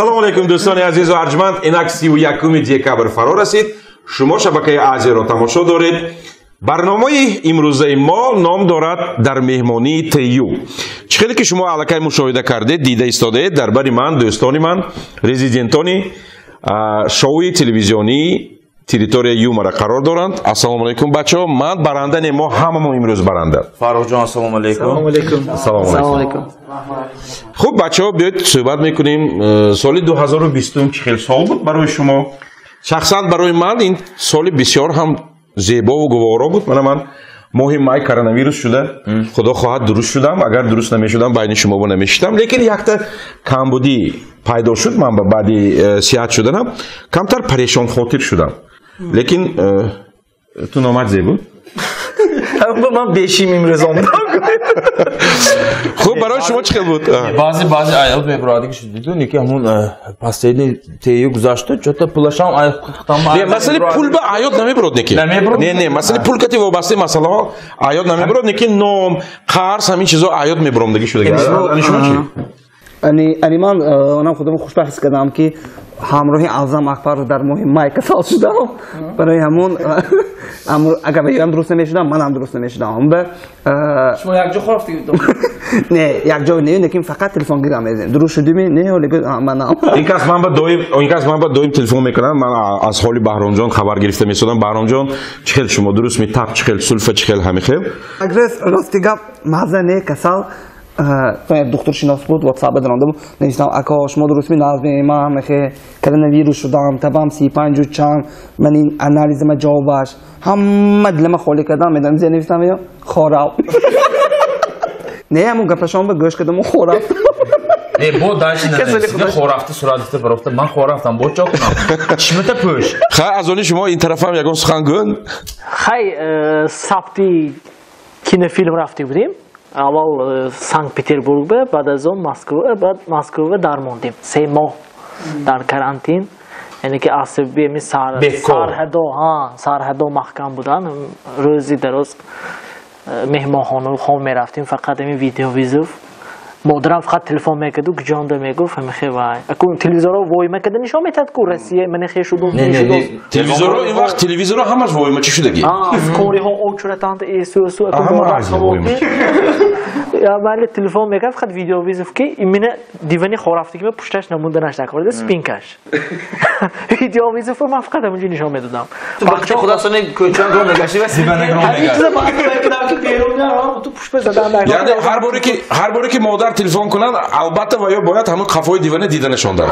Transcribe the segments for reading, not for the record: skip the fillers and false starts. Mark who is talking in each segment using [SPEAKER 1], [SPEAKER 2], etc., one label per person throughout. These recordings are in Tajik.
[SPEAKER 1] Ассалому алайкум, дӯстони азизу арҷманд. Инак 31 декабр фаро расид. Шумо шабакаи Азияро тамошо доред. Барномаи имрӯзаи мо ном дорад «Дар меҳмонии ТЮ». Чӣ хеле ки шумо аллакай мушоҳида кардед, дида истодаед, дар бари ман дӯстони ман, резидентони шоуи телевизионии «Территория юмора» қарор доранд. Ассалому алайкум, бачаҳо. Ман баранда не, мо ҳамамо имрӯз баранда.
[SPEAKER 2] Фаррухҷон, ассалому алайкум.
[SPEAKER 1] Ассалому алайкум. Хуб, бачаҳо, биёед суҳбат мекунем. Соли 2020 чӣ хел сол буд барои шумо? Шахсан барои ман ин соли бисёр ҳам зебову гуворо буд. Мана ман моҳи май коронавирус шуда, худо хоҳад, дуруст шудам. Агар дуруст намешудам, байни шумо бо намешидам. Лекин якта камбудӣ пайдо шуд. Ман ба баъди сиҳат шуданам камтар парешонхотир шудам. Лекин ту номат зебо.
[SPEAKER 3] Ман бешим имрӯз омадам.
[SPEAKER 1] Хуб, барои шумо чӣ хел буд?
[SPEAKER 2] Баъзе аёт мебуроди ки шудиду, неки ҳамун последний ТЮ гузашту, чё-то пулашам
[SPEAKER 1] Не, масъалаи пул ба аёт намебурод, неки. Не, масъалаи пул кати вобастаи масъалаҳо аёт намебурод, неки ном, қарз, ҳамин чизо аёт мебуромдагӣ шудаги. Ани шумо чӣ?
[SPEAKER 3] Ани ман онам худам хушбахт ҳис кардам, ки ҳамроҳи Аъзам Акбаров дар моҳи май касал шудам. Барои ҳамон агар ам дуруст намешудам, манам дуруст намешудам.
[SPEAKER 4] Шумо якҷо хорафтӣ?
[SPEAKER 3] Не, якҷо не, лекин фақат телефон гирам мезанем. Дуруст шудими? Не, манам.
[SPEAKER 1] Ин кас ман ба доим, ин кас ман ба доим телефон мекунам. Ман аз ҳоли Баҳромҷон хабар гирифта месодам. Баҳромҷон, чӣ хел шумо дуруст ми, тап чӣ хел, сулфа чӣ хел, ҳами хел?
[SPEAKER 3] Агрес, рости гап, маза не, касал духтуршинос буд, ватсап даронда буд. Навиштам: «Ако, шумо дуруст ми, назми? Ман мехе коронавирус шудам, табам 35-у чанд, ман ин анализима ҷавобаш». Ҳама дилама холӣ кардам. Медонам, зе навиштам: ё хорав. Не, ҳамун гапашон ба гӯш кардаму хорав.
[SPEAKER 2] Не, бо дальше нанависида, хорафта сурат гирифта барофта: «Ман хорафтам, бо чо кунам? Чимата пӯш».
[SPEAKER 1] Хай, аз они шумо ин тарафам ягон сухан гӯн.
[SPEAKER 4] Хай, сабти кинофилм рафта будем. Аввал Санкт Петербург, баъд аз он Москва, баъд Москва дармондем 3 моҳ дар карантин, яъне ки асаби ами сарҳадо, сарҳадо маҳкам буданд. Рӯзи дароз меҳмонхонаи хоб мерафтем, фақат ами видеовызов. Модарам фақат телефон мекарду, куҷонда мегуфт, ҳамихе вай. Аку телевизорро воима карда нишон метиҳад ку, Россия манихе шуду.
[SPEAKER 1] Телевизорро ин вақт, телевизорро ҳамаш воима чӣ шудаги?
[SPEAKER 4] Кориҳо очуратанд, эсу майли телефон мекард, фақат видеовызов, ки именно дивани хорафтагима пушташ намонданаш накарда, спинкаш видеовызов ман фақат ҳаминҷо нишон медодам.
[SPEAKER 5] Вақти худасони кӯчан гром мегашти ва
[SPEAKER 1] Яъне ҳар боре ки модар телефон кунад, албатта ва ё бояд ҳамон қафои дивана диданашон дар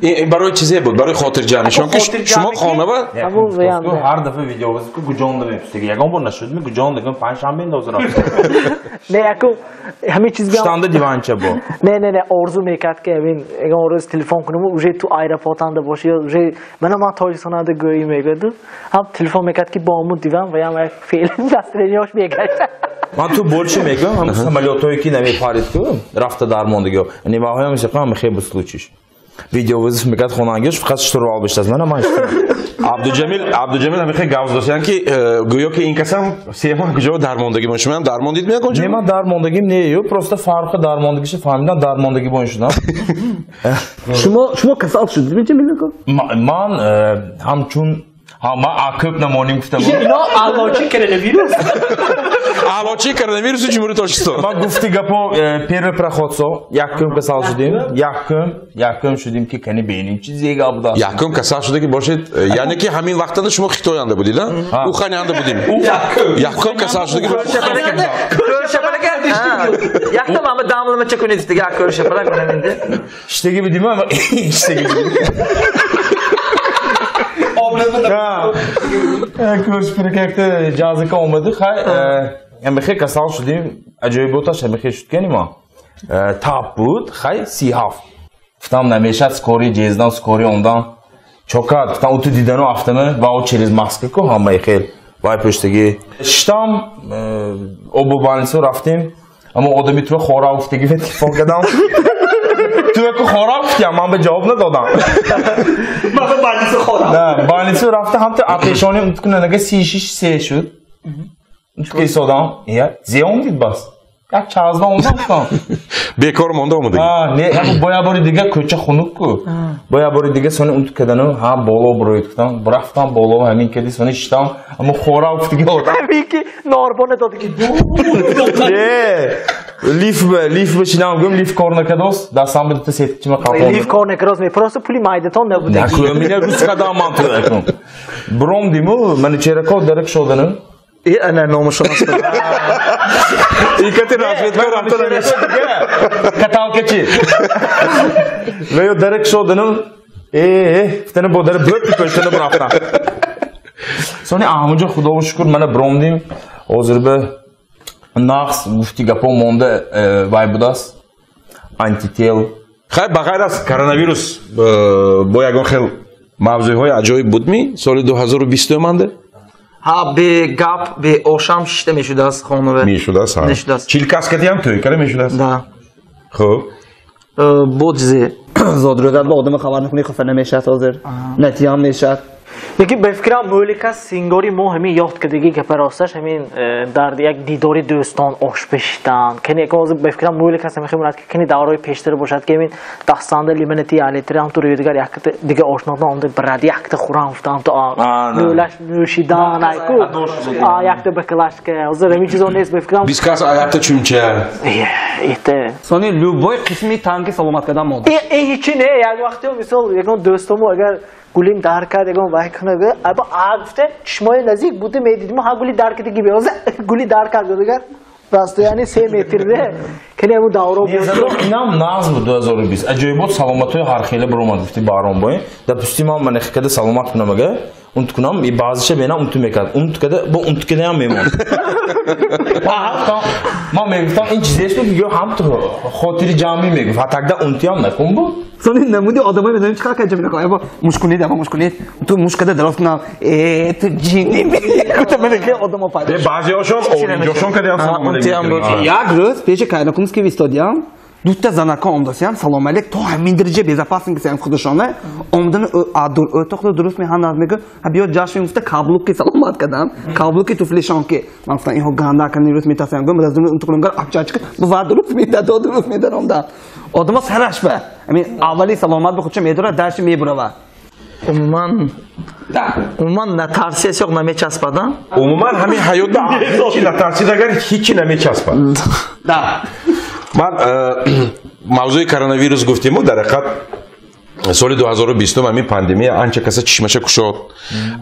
[SPEAKER 1] ин барои чизе буд, барои хотирҷамъишон, ки шумо хонава.
[SPEAKER 2] Ҳар дафъа видеовызов ку гуҷонда мепурсиги. Ягон бор нашудми гуҷонда? Панҷшанбе индоза рафт.
[SPEAKER 4] Не, яку ҳамин чиз
[SPEAKER 2] штанда диванча бо.
[SPEAKER 4] Не, орзу мекард, ки ҳамин ягон рӯз телефон кунам, уже ту аэропортанда боши ё уже мана ман Тоҷикистонада гӯӣ мегӯяду. Ҳам телефон мекард, ки бо ҳамун диван ва ям як феъл настроенияш мегашт.
[SPEAKER 2] Ман ту больше мегӯям, ҳамун самолётҳое ки намепарид ку, рафта дармондагиҳо неваҳоям мисақам хеб случиш видеовызов мекард хонангиаш, фақат штурвал бештаз мана ман.
[SPEAKER 1] Абдуҷамил ҳамихе гавз доштян, ки гӯё ки ин касам 3 моҳ куҷо дармондагӣ бо шумоам дармондид меякон.
[SPEAKER 2] Не, ман дармондагим не, ю просто Фарруха дармондагиша фаҳмидам, дармондагӣ бо ин шудам.
[SPEAKER 3] Шумо касал шудед, Ҷамил?
[SPEAKER 2] Ман ҳамчун ман акӯб намоним гуфтам.
[SPEAKER 4] Ино аълочи коронавирус.
[SPEAKER 1] Аълочи коронавируси Ҷумҳурии Тоҷикистон.
[SPEAKER 2] Ман гуфти гапо, первый проходцо якум касал шудем, якум шудем, ки кани беним чизе гап будааст.
[SPEAKER 1] Якум касал шуда ки бошед, яъне ки ҳамин вақтада шумо Хитоянда будед, а Уханянда будем якум касал шуда ки.
[SPEAKER 5] Якта мама дамламача кунед дига кӯршапалак манаминде.
[SPEAKER 2] Иштаги будим, иштаги будим. Кӯршапалак ҷазика омади. Хай, ҳамихе касал шудем. Аҷоиботаш ҳамихе шуд, кани ма тап буд, хай, 37. Гуфтам, намешад, скорый ҷездан, скорый омдан чокат. Гуфтам, уту дидану афтама ва о через маска ку ҳамаи хел вай пӯштагӣ шиштам. Обу больницу рафтем, аммо одами тура хора уфтагӣ ве телефон кардам: «Туяку хора гуфтиям». Ман ба ҷавоб надодам.
[SPEAKER 4] Ман ба больницу хора.
[SPEAKER 2] Больницу рафта, ҳамта пешоним унтукунанага 36,3 шуд. Унтука истодам, я зе омдид, бас. Як чазда омадам.
[SPEAKER 1] Бекор монда омадагӣ.
[SPEAKER 2] Не, бо як бори дига кӯча хунук ку. Бо як бори дига сони унт кадану, ҳа боло буроид кутам. Рафтам боло ҳамин кади сони шитам. Аммо хора уфтиги одам.
[SPEAKER 4] Ҳамин ки норбона додиги.
[SPEAKER 2] Не. Лифт ба шинам гум, лифт кор накардост. Дастам ба дута сеткичима қафон.
[SPEAKER 4] Лифт кор накардост, ме просто пули майдатон набуд.
[SPEAKER 2] Накӯ, меня рӯз кадам ман ту акун. Бром диму, мани черако дарак шодану.
[SPEAKER 5] Ана номашонас.
[SPEAKER 1] Икати разведка рафта намешад.
[SPEAKER 2] Каталкачи. Ва ё дарак шодану. Фтана бо дар бӯт пӯштана бурафтам. Сони ҳамонҷо худоро шукр мана бромдим. Ҳозир ба нақс гуфти гапо монда вай будааст. Антител.
[SPEAKER 1] Хай ба ғайр аз коронавирус бо ягон хел мавзӯъҳои аҷоиб будми соли 2020 манде?
[SPEAKER 5] Ҳа, бе гап, бе ошам шишта мешудааст хонаве.
[SPEAKER 1] Мешудааст, ҳа.
[SPEAKER 5] Мешудааст.
[SPEAKER 1] Чилкаскати ҳам тӯй кара мешудааст?
[SPEAKER 5] Да.
[SPEAKER 1] Хуб.
[SPEAKER 5] Бо чизе.
[SPEAKER 3] Зодрӯзат ба одама хабар накунӣ хафа намешавад ҳозир. Натиҷаам мешавад.
[SPEAKER 4] Лекин ба фикрам мӯлика сингори мо ҳамин ёфт кардагӣ гапа росташ ҳамин дар як дидори дӯстон ош пешидан. Кани як ҳозир ба фикрам мӯлика ҳамин хел ки кани давраи пештар бошад ки ҳамин дастанда лимонати алитри ҳам ту рӯи дигар якта дига ошнотон омда бирад якта хӯрам гуфтам ту мӯлаш нӯшидан айку якта баклашка. Ҳозир ҳамин чизо нест ба фикрам.
[SPEAKER 1] Бист кас якта чумча.
[SPEAKER 4] Ите.
[SPEAKER 3] Сони любой қисми танки саломат кардан мода.
[SPEAKER 4] Э ҳичи не, як вақте мисол ягон дӯстомо агар гулим дар кард ягон вай кунад, аба а гуфта чишмои наздик буда медидим, ҳа гули дар кардаги биёза, гули дар кард дигар расстояние 3 метр де. Кани ҳамун давро буд.
[SPEAKER 2] Инам нағз буд 2020. Аҷоибот саломатҳои ҳархела баромад гуфти Баҳром бой. Дар пусти ман ман хикада саломат кунам ага, унт кунам, и баъзиша бенам унту мекард. Унт када, бо унт кадаям мемонд. Ман мегуфтам ин чизест ки гӯё ҳам ту хотири ҷамъӣ мегуфт. Ҳа тагда унтиям накун буд.
[SPEAKER 3] Сони намуди одамои медонем чӣ қадар каҷа мекунад. Аба мушкунед, аба мушкунед. Ту мушкада дароз кунам. Э, ту ҷинни. Гуфта ман хеле одамо пайдо.
[SPEAKER 1] Баъзеҳошон оринҷошон кадаям салом алейкум.
[SPEAKER 3] Як рӯз пеши Кайнакумский истодиям, дута занака омдасиям, салом алейк, то ҳамин дараҷа безопасен кисиям худашона. Омдан адур отоқда дуруст меҳанад мегӯ, ҳа биё ҷашн гуфта каблуки саломат кардам, каблуки туфлишон ки. Ман гуфтам инҳо ганда кани рӯз метасиям, гӯм разумни унтуқлунгар апчачка, бува дуруст медадо дуруст медаромда. Одамо сараш ба. Ҳамин аввали саломат ба худша медорад, дарши мебурава.
[SPEAKER 5] Умуман умуман натарсиес ёқ намечаспадан.
[SPEAKER 1] Умуман ҳамин ҳаётда ҳеҷ натарсид агар ҳеҷ намечаспад.
[SPEAKER 3] Да.
[SPEAKER 1] Ман мавзӯи коронавирус гуфтему, дар ҳақиқат соли 2020 ҳамин пандемия анча каса чишмаша кушод,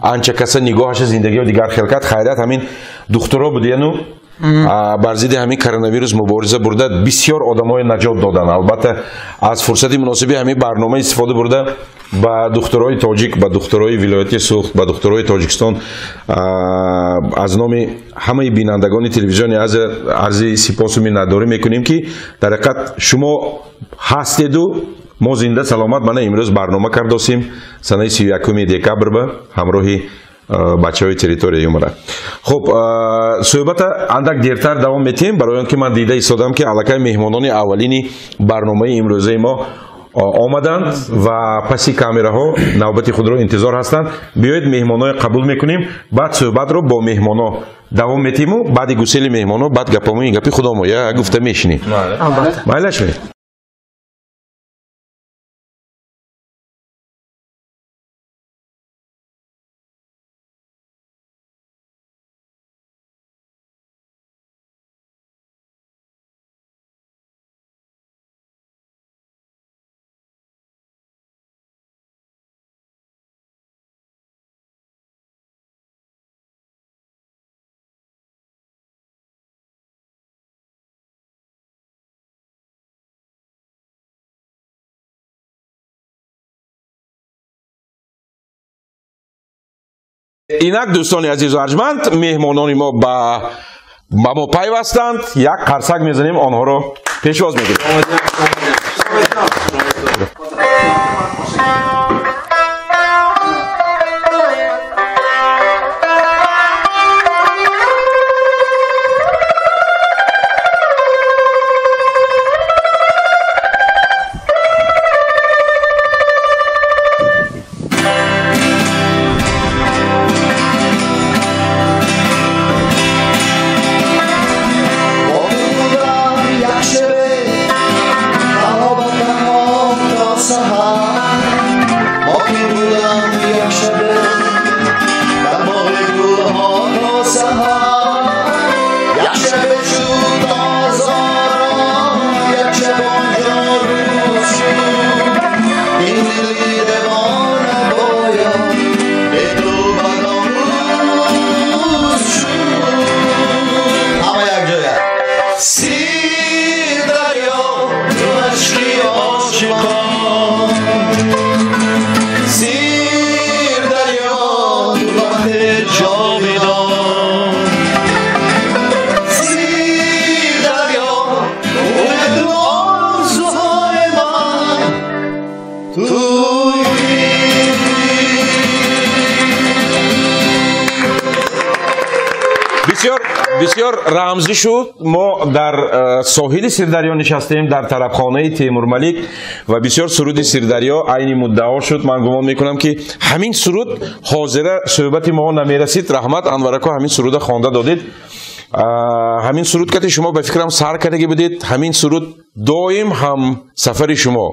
[SPEAKER 1] анча каса нигоҳаша зиндагиро дигар хел кард. Хайрият ҳамин духтуро будияну бар зидди ҳамин коронавирус мубориза бурда бисёр одамои наҷот доданд. Албатта аз фурсати муносиби ҳамин барнома истифода бурда ба духтурои тоҷик, ба духтурои вилояти Суғд, ба духтурои Тоҷикистон аз номи ҳамаи бинандагони телевизиони Азия арзи сипосу миннатдорӣ мекунем ки дар ҳақиқат шумо ҳастеду мо зинда саломат мана имрӯз барнома кардосем санаи 31 декабр ба ҳамроҳи бачаҳои территорияи юмора. Хуб, суҳбата андак дертар давом метиҳем, барои он ки ман дида истодам ки аллакай меҳмонони аввалини барномаи имрӯзаи мо омаданд ва паси камераҳо навбати худро интизор ҳастанд. Биёед меҳмоноро қабул мекунем, баъд суҳбатро бо меҳмоно давом метиҳему баъди гусели меҳмоно баъд гапомо ин гапи худомо я гуфта мешинем. Майлаш ме? Инак дӯстони азизу арҷманд, меҳмонони мо ба мо пайвастанд. Як қарсак мезанем, онҳоро пешвоз мегирем. Бисёр рамзӣ шуд. Мо дар соҳили Сирдарё нишастем, дар тарабхонаи Темурмалик, ва бисёр суруди Сирдарё айни муддао шуд. Ман гумон мекунам, ки ҳамин суруд ҳозира суҳбати мо намерасид. Раҳмат, Анварако, ҳамин суруда хонда додед. Ҳамин суруд кати шумо ба фикрам сар кардагӣ будед. Ҳамин суруд доим ҳам сафари шумо.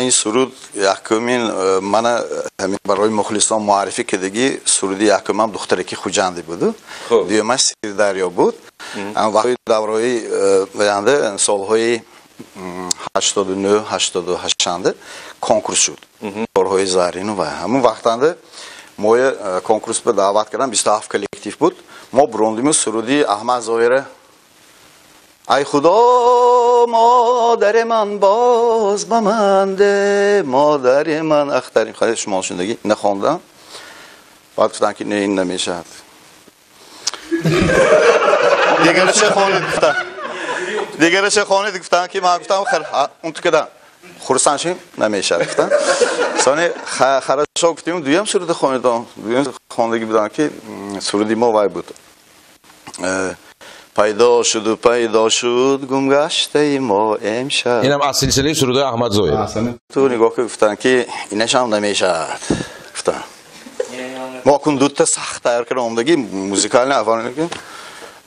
[SPEAKER 6] Ин суруд якумин мана барои мухлисон муаррифӣ кардагӣ суруди якумам «Духтараки Хуҷандӣ» буду, дуюмаш «Сирдарё» буд. Вақти давраи оянда, солҳои 89, 88-анда конкурс шуд, корҳои зарину, ва ҳамун вақтанда моя конкурс ба даъват кардам. 27 коллектив буд. Мо бурондиму суруди Аҳмад Зоҳира «Ай Худо, модари ман, боз ба ман де, модари ман ахтарим хари шумо шундагӣ нахондам. Баъд гуфтам, ки не, ин намешавад, дигараша хонед, гуфтам. Дигараша хонед, гуфтам, ки ман гуфтам, он тукадан хурсанд шудем, намешавад, гуфтам. Сони хорошо, гуфтем, дуюм суруди хонедам. Дуюм хондагӣ будам, ки суруди мо вай буд: «Пайдо шуду пайдо шуд гумгаштаи мо эмшаб».
[SPEAKER 1] Инам аз силсилаи сурудҳои Аҳмад Зоҳир.
[SPEAKER 6] Ту нигоҳ ки гуфтанд, ки инашам намешавад, гуфтам. Мо кун дута сахт тайёр карда омдагӣ, музыкальный оформление.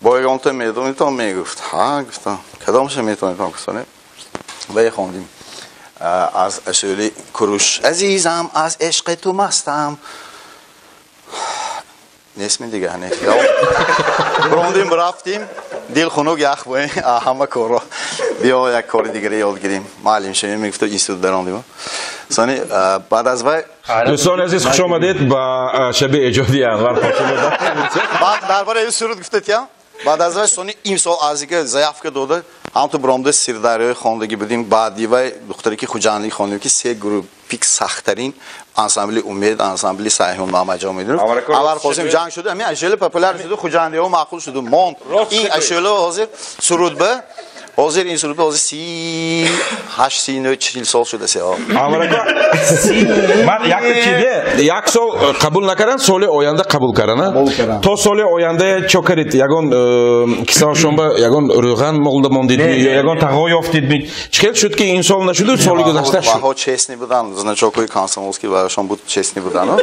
[SPEAKER 6] Бо ягонта медонитон, мегуфт. Ҳа, гуфтам, кадомша метавонитон, гуфтам. Вай хондим аз ашӯли Куруш: «Азизам, аз ишқи ту мастам». Нестми дига, не. Рондим, рафтим, дил хунук, ях бо ҳама корро. Биё, як кори дигаре ёд гирим, муаллим шавем, мегуфта. Институт дарондим. Сони баъд аз вай
[SPEAKER 1] Дӯстони азиз, хуш омадед ба шаби эҷодии Анвар.
[SPEAKER 6] Баъд дар бораи суруд гуфтатям. Баъд аз вай сони имсол азига заявка дода, ҳамту биромда «Сирдарёи» хондагӣ будем. Баъди вай «Духтараки Хуҷандӣ» хондем, ки се группик сахттарин: ансамбли «Умед», ансамбли «Сайҳун», Маҳмадҷон медонем, Аввал Қосим ҷанг шуду, ҳамин ашӯла популяр шуду, хуҷандиҳо маъқул шуду, монд ин ашӯла. Ҳозир сурудба, ҳозир ин сурудба ҳозир 38, 39, 40 сол шуда сео.
[SPEAKER 1] Ман як чиде, як сол қабул накардан, соли оянда қабул кардан. То соли оянда чо кард? Ягон кисаашонба ягон рӯған молда мондидми ё ягон тағо ёфтидми? Чӣ хел шуд, ки ин сол нашуду, соли гузашта шуд?
[SPEAKER 6] Ваҳо честный будан, значокҳои комсомольский ваашон буд, честный будану.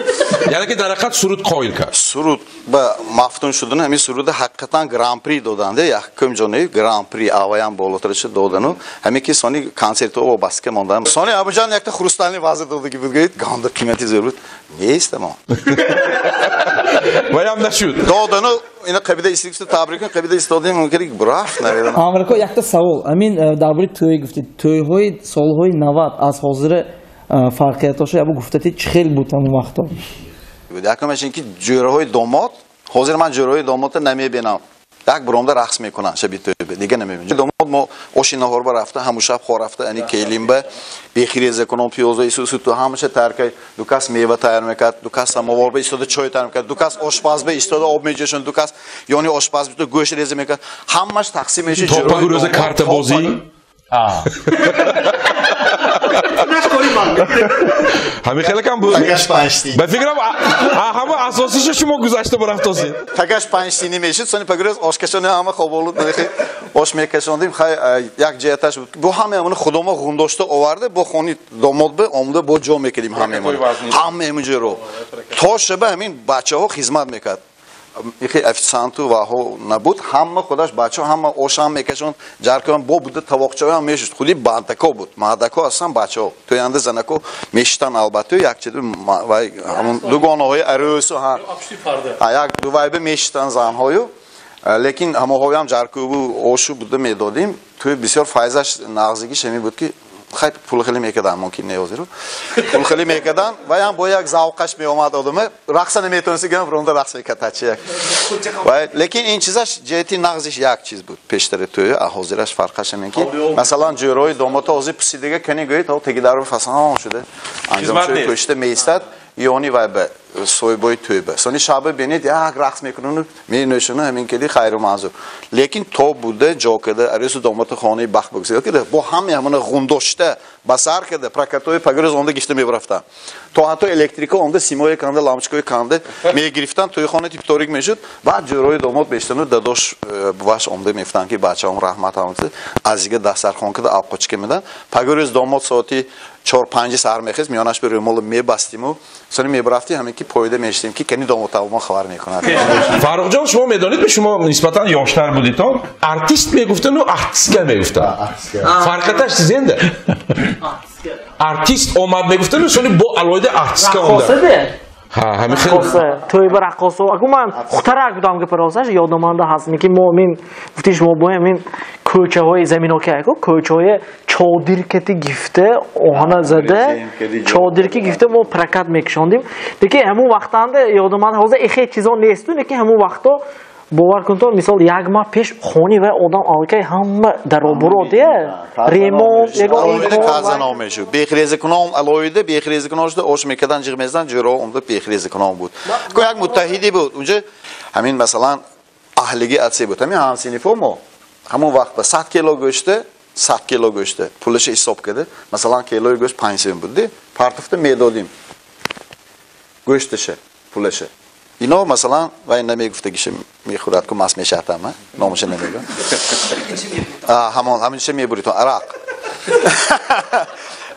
[SPEAKER 1] Яъне ки дар ҳақиқат суруд қоил кард.
[SPEAKER 6] Суруд ба мафтун шудану ҳамин суруда ҳақиқатан гран-при доданда, якум ҷонаи гран-при аваям болотараши додану, ҳамин ки сони консертҳо вобаста мондан. Сони Абуҷан якта хрустальный ваза додагӣ буд, гӯед, ганда қимати зӯр буд, нестамо.
[SPEAKER 1] Ваям нашуд.
[SPEAKER 6] Додану ина қабида истикса табрик кун, қабида истодем, мумкин рафт, намедонам.
[SPEAKER 3] Амрико, якта савол. Ҳамин дар бораи тӯй гуфтед. Тӯйҳои солҳои 90 аз ҳозира фарқиятоша ябу гуфтатед, чӣ хел буд ҳамон вақто?
[SPEAKER 6] Якумаш ин ки ҷӯраҳои домод, ҳозир ман ҷӯраҳои домодро намебинам. Як буромда рақс мекунанд шаби тӯйба, дига намебинам. Домод мо оши наҳорба рафта, ҳамун шаб хор рафта, ани келинба бехиреза кунон, пиёза исусуту ҳамаша тайёр кард. Ду кас мева тайёр мекард, ду кас самоварба истода чой тайёр мекард, ду кас ошпазба истода об меҷӯшонд, ду кас ёни ошпаз гӯшт реза мекард. Ҳамаш тақсим мешуд.
[SPEAKER 1] То пагурӯза картабозӣ. Ҳамин хеле кам буд.
[SPEAKER 6] Пагаш панҷтини.
[SPEAKER 1] Ба фикрам, ҳама асосиша шумо гузашта бурафтосед.
[SPEAKER 6] Пагаш панҷтини мешуд, сони пагурӯз ошкашони ҳама хоболуд ош мекашондим. Хай, як ҷиҳаташ буд. Бо ҳамаамон худомо ғундошта оварда, бо хони домод бе омда бо ҷо мекардим ҳамаамон. Ҳамаамон ҷоро. То шаба ҳамин бачаҳо хизмат мекард. Ихи официанту ваҳо набуд, ҳама худаш бачаҳо ҳама ошам мекашонд, ҷаркаам бо буда, тавоқчаам мешуд. Худи бандако буд, мадако астан бачаҳо тӯянда занако мешитан, албатта, якчиду вай ҳамун дугонаҳои арӯсу ҳа як дувайба мешитан занҳою, лекин ҳамоҳоям ҷаркуву ошу буда медодим. Тӯй бисёр файзаш нағзигиш ҳамин буд, ки хай пул хеле мекардан, мумкин не ҳозиру пул хеле мекардан, ваям бо як завқаш меомад. Одама рақса наметонисти, гам ронда рақс мекард тачи як. Лекин ин чизаш ҷиҳати нағзиш як чиз буд пештари тӯй, а ҳозираш фарқаш ҳамин ки, масалан, ҷӯрои домота ҳозир пусидага кани, гӯед, ҳо теги дару фасон шуда анҷом шуда пӯшида меистад ёни вай ба соҳибои тӯйба. Сони шаба бинед як рақс мекунану менӯшану ҳамин кеди хайру манзур. Лекин то буда ҷо када арӯсу домоди хонаи бахт бигузор када бо ҳамаи ҳамона ғундошта ба сар када прокатои пагрӯз онда гишта мебарафтанд. То ҳатто электрика онда симои канда лампочкаи канда мегирифтанд, тӯи хона тип торик мешуд. Баъд ҷӯрои домод мештану дадош буваш омда мефтанд ки бачаам раҳмат ҳамт аз дига дастархон када алқочка меданд. Пагрӯз домод соати 4-5 саҳар мехез, миёнаш ба рӯмоло мебастиму сони мебарафтим, ҳамин ки поида мешидем ки кани домод тавон хабар мекунад.
[SPEAKER 1] Фарруқҷон, шумо медонед, ки шумо нисбатан ёштар будитон, артист мегуфтану артистка мегуфтанд. Фарқаташ чизенда? Артист омад мегуфтану сони бо алоҳида артистка омад. Ҳа, ҳамин хел.
[SPEAKER 4] Тӯйба раққосо. Аку ман хутарак будам гапа росташ, ёдоманда ҳаст, ки мо мин гуфти шумо бо ҳамин кӯчаҳои заминоки аку, кӯчаҳои чодир кати гифта, оҳана зада, чодир ки гифта мо прокат мекушондим. Лекин ҳамун вақтанда ёдоманда ҳозир эхе чизо несту, лекин ҳамун вақто бовар кун то мисол як моҳ пеш хони ва одам алкай ҳама даробуро де ремонт ягон
[SPEAKER 6] алоҳида казано мешуд. Бехрезакунон алоҳида бехрезакунон шуда ош мекардан, ҷиғ мезадан, ҷӯро омда бехрезакунон буд. Ко як муттаҳиде буд. Унҷа ҳамин масалан аҳлиги атсе буд. Ҳамин ҳамсинифо мо ҳамон вақт ба 100 кило гӯшта, 100 кило гӯшта пулаша ҳисоб карда, масалан килои гӯшт 5 сом буд, партофта медодим гӯшташа пулаша. Ино масалан вай намегуфтагиша мехӯрад ку мас мешаҳтам, номаша намегӯям. Ҳамон ҳаминша мебуритон арақ.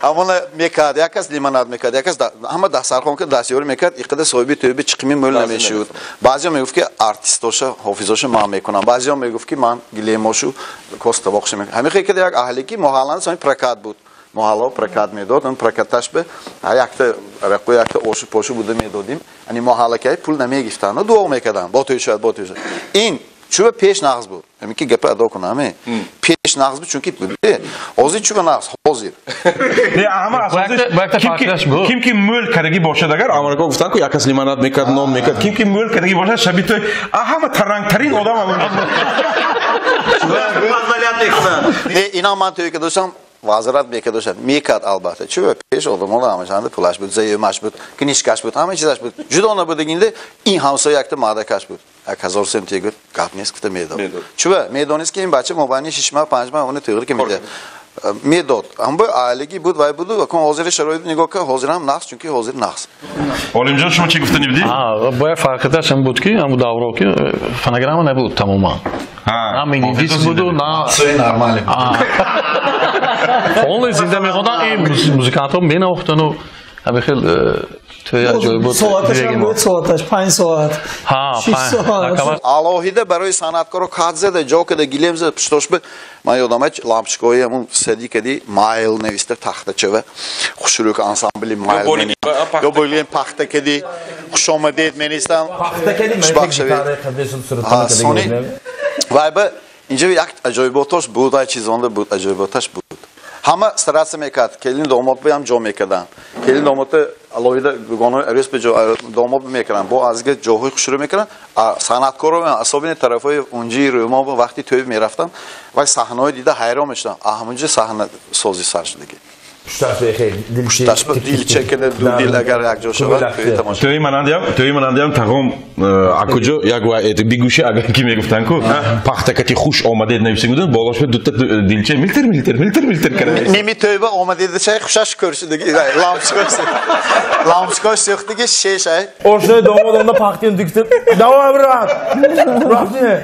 [SPEAKER 6] Ҳамона мекард, як кас лимонад мекард, як кас ҳама дастархон ки дастёрӣ мекард, иқада соҳиби тӯйби чиқими мӯл намешуд. Баъзеҳо мегуфт ки артистоша, ҳофизоша ман мекунам, баъзеҳо мегуфт ки ман гилемошу костабоқша мекунам. Ҳамин хел як аҳле ки моҳаллан сони прокат буд. Моҳалло прокат медод, он прокаташ бе якта рақо якта ошу пошу буда медодим. Ани моҳаллакай пул намегирифтанд, дуо мекарданд, бо тӯй шояд, бо тӯй шояд. Ин чӯба пеш нағз буд. Ҳамин ки гапа адо кунам, пеш нағз буд, чунки ҳозир чӯба нағз, ҳозир.
[SPEAKER 1] Не, ҳама асосиш ким ки мӯл кардаги бошад, агар амрико гуфтанд ку як кас лимонад мекард, нон мекард, ким ки мӯл кардаги бошад, шаби тӯй ҳама тарангтарин одам ҳамон.
[SPEAKER 6] Не, ина ман тӯй кардошам, вазорат мекардошад, мекард албатта. Чӯба пеш одамола ҳамашанда пулаш буд, заёмаш буд, книжкаш буд, ҳама чизаш буд. Ҷудо набудагинде ин ҳамсоя якта маъдакаш буд. 1000 сом тегуд, гап нест, гуфта медод. Чӯба медонист ки ин бача мобайни 6 моҳ, 5 моҳ оны тӯғри ки медиҳад. Медод. Ҳам бо аҳлигӣ буд, вай буду, ва кун ҳозири шароит нигоҳ кар, ҳозир ҳам нағз, чунки ҳозир нағз.
[SPEAKER 1] Олимҷон, шумо чӣ гуфта нибудед?
[SPEAKER 7] Бояд фарқияташ ҳам буд ки ҳамун давро ки фонограмма набуд тамоман. На минидиск буду, на
[SPEAKER 6] суи нормалӣ.
[SPEAKER 7] Полный зинда мехонданд, ин музикантҳо менавохтану ҳамин хел тӯи аҷоиб буд.
[SPEAKER 8] Соаташ ҳам буд, соаташ 5 соат. 6 соат.
[SPEAKER 6] Алоҳида барои санъаткоро кат зада, ҷо када, гилем зада, пуштош бе. Ман ёдам аст, лампочкаҳои ҳамун сади кади майл нависта тахтачава. Хушрӯк ансамбли майл. Ё болием пахта кади, хушомадед менистам.
[SPEAKER 2] Пахта кади, ман гитараи қадмешон сурудхона кади.
[SPEAKER 6] Сони вай ба инҷа як аҷоиботаш буд, ай чизонда буд, аҷоиботаш буд. Ҳама стараться мекард, келин домод баям ҷо мекарданд. Келин домодта алоҳида дугонаҳои арӯс ба ҷо домод мекарданд, бо азга ҷоҳои хушрӯ мекарданд. Санъаткоро асобини тарафҳои унҷии рӯмо ба вақти тӯй мерафтанд, вай саҳнаҳои дида ҳайрон мешуданд. Ҳамунҷа саҳна созӣ сар шудагӣ. Пушташ ба дилча када ду дил агар якҷо шавад, тӯй тамошо.
[SPEAKER 1] Тӯи манандиям тағом акуҷо як вай бигӯши агар ки мегуфтанд ку пахтакати хуш омадед нависа буданд, болош ба дута дилча милтир милтир милтир милтир карда.
[SPEAKER 6] Ними тӯйба омадед шай хушаш көршидиги лампочкаш. Лампочкаш сӯхтиги шешай.
[SPEAKER 2] Ошнои домод онда пахтин дикти. Давай брат. Рафтин.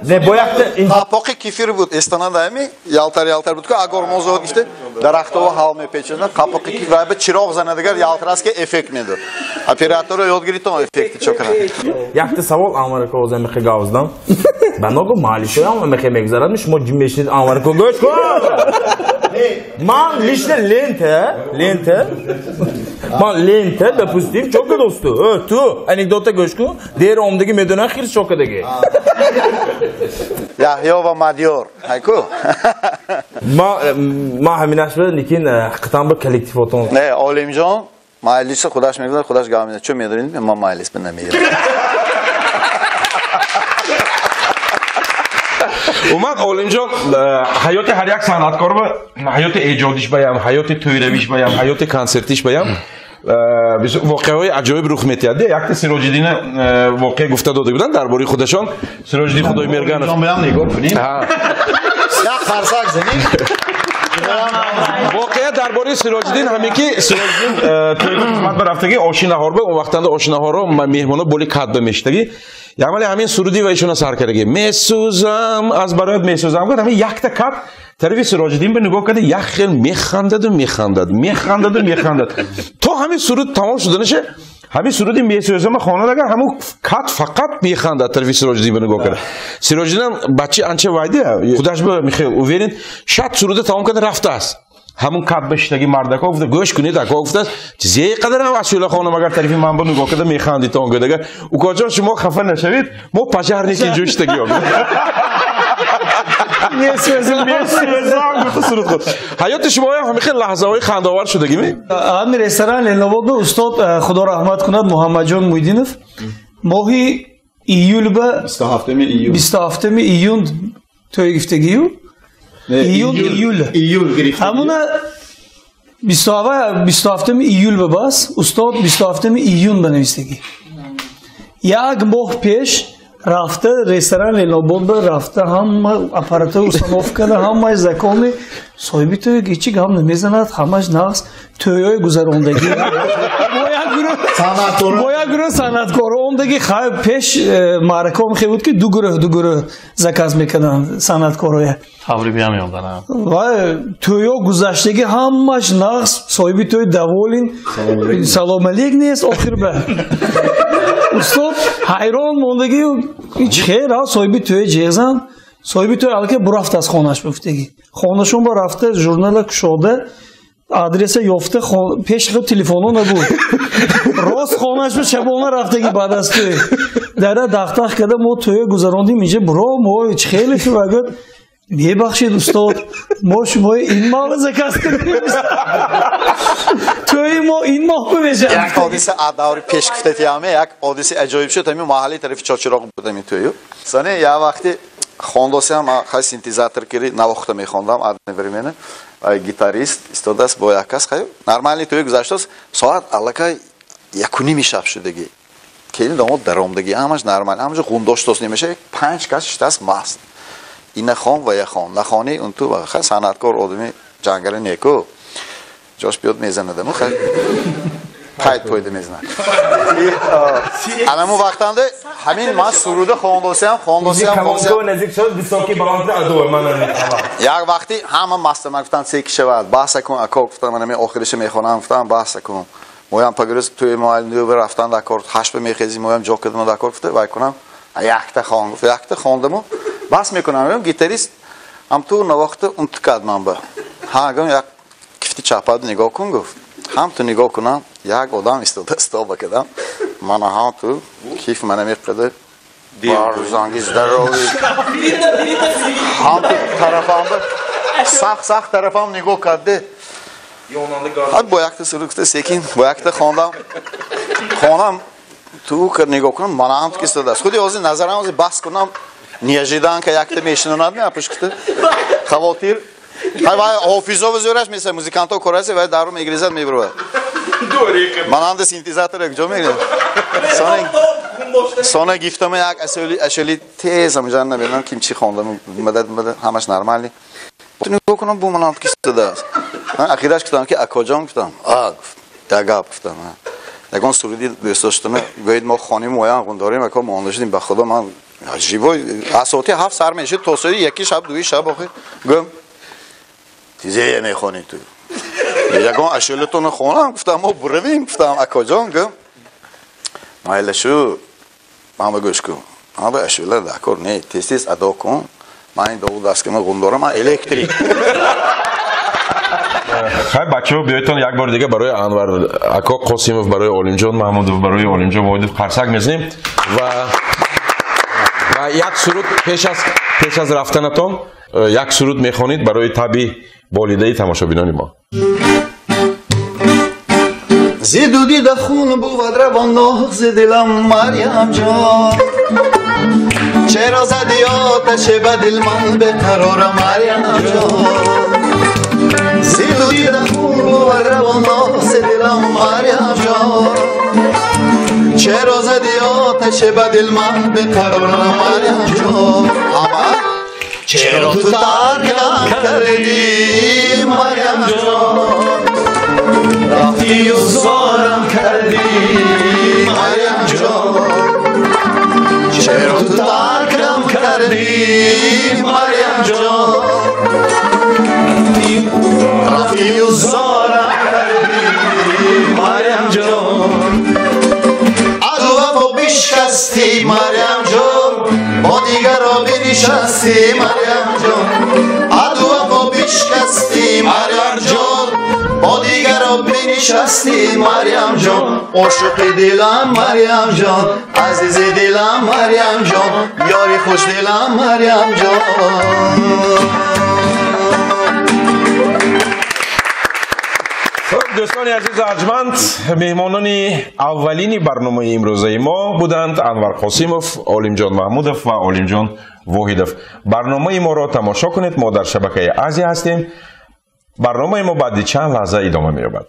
[SPEAKER 2] Не боякта
[SPEAKER 6] қапоқи кефир буд, эстона дайми ялтар ялтар буд ку агор мозод гифте дарахтова ҳал мепечонад, қапоқи кефир вай ба чироғ занадагар ялтар аст ки эффект медод. Операторро ёд гиритон эффекти чо кунад.
[SPEAKER 2] Якта савол Амрико оза мехе гавздам. Ба ногу маҳаллишоям мехе мегузарад, шумо ҷим мешинед Амрико гӯш кун. Ман лично лента, ман лента, допустим, чо кадосту? Ту анекдота гӯш кун, дер омдаги медонам хирс чо кадаги.
[SPEAKER 6] Яҳё ва Мадиёр, ҳайку?
[SPEAKER 2] Ма ҳаминаш буда, лекин ҳақиқатан ба коллективотон.
[SPEAKER 6] Не, Олимҷон маҷлиса худаш мегузарад, худаш гап мезанад. Чун медонед, ман маҷлис ба намеравам.
[SPEAKER 1] Умуман Олимҷон, ҳаёти ҳар як санъаткор ба ҳаёти эҷодиш баям, ҳаёти тӯйравиш баям, ҳаёти консертиш баям Воқеаҳои аҷоиб рух метиҳад. Якта Сироҷиддина воқеа гуфта дода буданд дар бораи худашон. Сироҷиддин Худоймерганов.
[SPEAKER 6] Як қарсак занем.
[SPEAKER 1] Воқеа дар бораи Сироҷиддин ҳамин ки Сироҷиддин тӯйи хизмат ба рафтагӣ оши наҳор ба он вақтанда оши наҳорро меҳмоно боли кадба мешитагӣ. Ямали ҳамин суруди ва ишона сар кардагӣ. Месӯзам аз бароят месӯзам гуфт ҳамин якта кад тарафи Сироҷиддин ба нигоҳ карда як хел механдаду механдад, механдаду механдад. То ҳамин суруд тамом шуданаша ҳамин суруди месӯзам хонад агар ҳамун кад фақат механдад тарафи Сироҷиддин ба нигоҳ карда. Сироҷиддин бача анча вайда худаш ба михел уверен шад суруда тамом карда рафтааст. Ҳамун кад ба шитаги мардако гуфта гӯш кунед ако гуфтааст зе қадар ҳам асӯла хонам агар тарафи ман ба нигоҳ карда механдид он гуфт агар укоҷон шумо хафа нашавед мо пожарник инҷо шитагиём. Ҳаёти шумо ҳам хеле лаҳзаҳои хандаовар шудагӣ ми?
[SPEAKER 8] Ҳамин ресторан Ленинобод ба устод худо раҳмат кунад Муҳаммадҷон Муйдинов моҳи июл ба 27 июн тӯй гирифтагию июн июл ҳамуна 27 июл ба бас устод 27 июн ба навистагӣ. Як моҳ пеш рафта ресторан Ленинобод ба рафта ҳама аппаратура установка карда ҳамаи закони соҳиби тӯй ҳеҷ гап намезанад ҳамаш нақс тӯйҳои гузарондагӣ бо як гурӯҳ санъаткоро омдагӣ хай пеш маъракаҳо мехе буд ки ду гурӯҳ заказ мекарданд санъаткороя
[SPEAKER 7] таврибия меомданд
[SPEAKER 8] ва тӯйҳо гузаштагӣ ҳамаш нақс соҳиби тӯй доволен салом алейк нест охир ба устод ҳайрон мондагӣ ҳеҷ хел соҳиби тӯй ҷезан соҳиби тӯй аллакай бурафта аз хонаш гуфтагӣ хонашон ба рафта журнала кушода адреса ёфта пеш худ телефоно набуд рост хонаш ба шабона рафтагӣ баъд аз тӯй дара дақтақ карда мо тӯя гузарондем инҷа буро мо ҳеҷ хеле шуд гуфт мебахшед устод мо шумои ин моҳ заказ кардем тӯи мо ин моҳ мешавад.
[SPEAKER 6] Як ҳодиса аз даври пеш гуфтатиаме як ҳодиса аҷоиб шуд ҳамин маҳалли тарафи Чорчироғ буд ҳамин тӯю. Сане як вақте хондосиам хай синтезатор кири навохта мехондам одновременно гитарист истодааст бо як кас хай нормальный тӯй гузаштааст соат аллакай 1:30 шаб шудагӣ келин домод даромдагӣ ҳамаш нормал ҳамаҷо ғундоштост немешавад 5 кас шитааст маст ина хон ва я хон нахонӣ он ту хай санъаткор одами ҷангали неку ҷош биёд мезанадаму хай пайд пойда мезанад. Анамо вақтанде ҳамин ман суруда хондосиам як вақти ҳама маста ман гуфтам се ки шавад баҳса кун ако гуфтам ман ҳамин охириша мехонам гуфтам баҳса кун моям пагирӯз тӯи мо рафтан дар кор ҳашт ба мехезим моям ҷо кардам дар кор гуфта вай кунам якта хон гуфт якта хондаму бас мекунам гитарист ҳам ту навохта унту кард ман ба ҳа гум як кифти чапад нигоҳ кун гуфт ҳам ту нигоҳ кунам як одам истода стоба кардам мана ҳам ту киф мана меқадар барзанги здоровый ҳам ту тарафам сахт сахт тарафам нигоҳ карде бо якта суруд гуфта секин бо якта хондам хонам ту кар нигоҳ кунам мана ҳам ту ки истодааст худи ҳозир назарам ҳозир бас кунам неожиданка якта мешинонад меапуш гуфта хавотир хай вай ҳофизо зӯраш меса музикантҳо корасе вай дару мегирезад мебурад мананда синтезатора куҷо мегиред сона гифтама як ашёли тез ҳамҷан намедонам ким чӣ хондам мадад мадад ҳамаш нормалӣ нигоҳ кунам бу мананд ки истодааст ақидаш гуфтам ки акоҷон гуфтам а гуфт як гап гуфтам ягон суруди дӯст доштана гӯед мо хоним моям ғундорем ако монда шудем ба худо ман живой аз соати 7 сар мешид то соати 1 шаб 2 шаб охир гӯм тизея мехонӣ ту ягон ашёлатонро хонам гуфтам мо буравем гуфтам акоҷон гӯм майла шу ман ба гӯш кун ман ба ашёла дакор не тез тез адо кун ман ин дову дастгама ғундорам ман электрик.
[SPEAKER 1] Хай бачаҳо биёедтон як бори дига барои Анвар ако Қосимов, барои Олимҷон Маҳмудов, барои Олимҷон Воҳидов қарсак мезанем ва як суруд пеш аз рафтанатон як суруд мехонед барои таби болидаи тамошобинони мо.
[SPEAKER 6] Зи дуди да хун бувад равон ноҳ зи дилам Марьям ҷон чаро зади оташе ба дил ман беқарорам Марьям ҷон зи дуди да хун бувад равон ноҳ зи дилам Марьям شه به دل من بقرارم مریم جان اما چرا تو ترکم کردی مریم جان رفتی و زارم کردی مریم جان چرا تو ترکم کردی مریم جان رفتی و زارم کردی مریم جان از وفا بشکستی مریم جان با دیگران بنشستی مریم جان از وفا بشکستی مریم جان با دیگران بنشستی مریم جان عاشق دلم مریم جان عزیز دلم مریم جان یاری خوش دلم مریم جان.
[SPEAKER 1] Дӯстони азизу арҷманд, меҳмонони аввалини барномаи имрӯзаи мо буданд Анвар Қосимов, Олимҷон Маҳмудов ва Олимҷон Воҳидов. Барномаи моро тамошо кунед, мо дар шабакаи Азия ҳастем. Барномаи мо баъди чанд лаҳза идома меёбад.